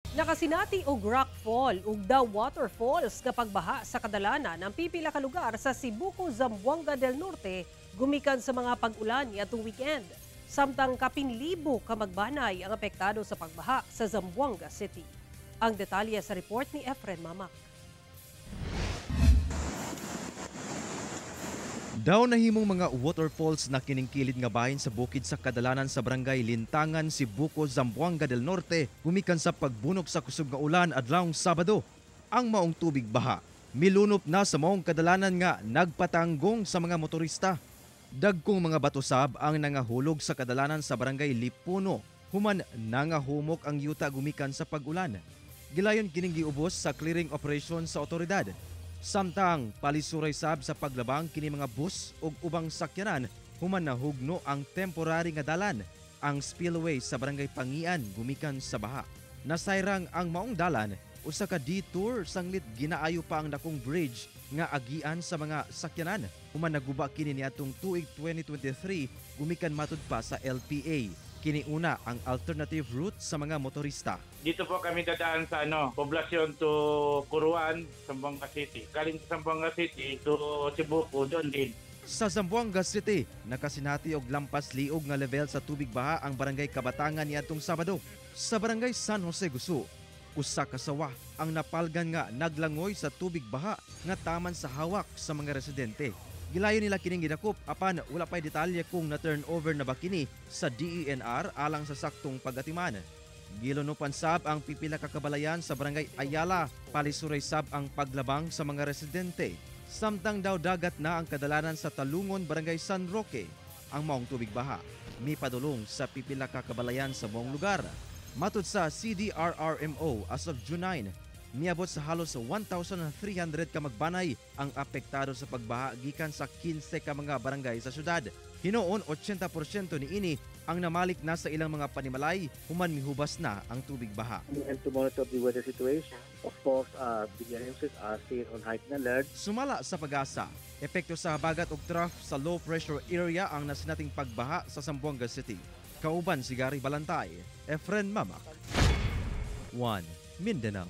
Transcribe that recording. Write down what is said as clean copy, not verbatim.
Nakasinati og rockfall ug daw waterfalls nga pagbaha sa kadalanan ang pipila ka lugar sa Sibuco, Zamboanga del Norte gumikan sa mga pag-ulan niadtong weekend. Samtang kapin libo ka magbanay ang apektado sa pagbaha sa Zamboanga City. Ang detalye sa report ni Efren Mamak. Daw nahimong mga waterfalls na kiningkilid nga bahin sa bukid sa kadalanan sa barangay Lintangan, Sibuco, Zamboanga del Norte gumikan sa pagbunok sa kusog nga ulan adlawng Sabado. Ang maong tubig baha milunop na sa maong kadalanan nga nagpatanggong sa mga motorista. Dagkong mga bato sab ang nangahulog sa kadalanan sa barangay Lipuno human nangahumok ang yuta gumikan sa pag-ulan. Gilayon kining giubos sa clearing operation sa otoridad. Samtang palisuray sab sa paglabang kini mga bus ug ubang sakyanan human nahugno ang temporary nga dalan, ang spillway sa barangay Pangian gumikan sa baha. Nasayrang ang maong dalan, usa ka detour sanglit ginaayo pa ang dakong bridge nga agian sa mga sakyanan human naguba kini niadtong tuig 2023 gumikan matud pa sa LPA. Kini una ang alternative route sa mga motorista. Dito po kami dadaan sa Poblacion to Curuan, Zamboanga City. Galing sa Zamboanga City to Sibuco, doon din. Sa Zamboanga City, nakasinati og lampas liog nga level sa tubig baha ang barangay Kabatangan niadtong Sabado. Sa barangay San Jose Gusu, usa ka sawa ang napalgan nga naglangoy sa tubig baha nga taman sa hawak sa mga residente. Gilayon nila kining gidakop apan wala pay detalye kung na turnover na ba kini sa DENR alang sa saktong pagatiman. Gilunupan sab ang pipila ka kabalayan sa barangay Ayala, palisuray sab ang paglabang sa mga residente. Samtang daw dagat na ang kadalanan sa Talungon, barangay San Roque. Ang maong tubig baha mipadulong sa pipila ka kabalayan sa buong lugar. Matud sa CDRRMO, as of June 9, miabot sa halos 1,300 ka magbanay ang apektado sa pagbaha gikan sa 15 ka mga barangay sa syudad. Hinuon 80% niini ang namalik na sa ilang mga panimalay human mihubas na ang tubig baha. And to monitor the weather situation, of course, the DRMCs are still on heightened alert. Sumala sa PAGASA, epekto sa habagat ug trough sa low pressure area ang nasinating pagbaha sa Zamboanga City. Kauban si Gary Balantay, Efren Mamak. 1 Mindanao.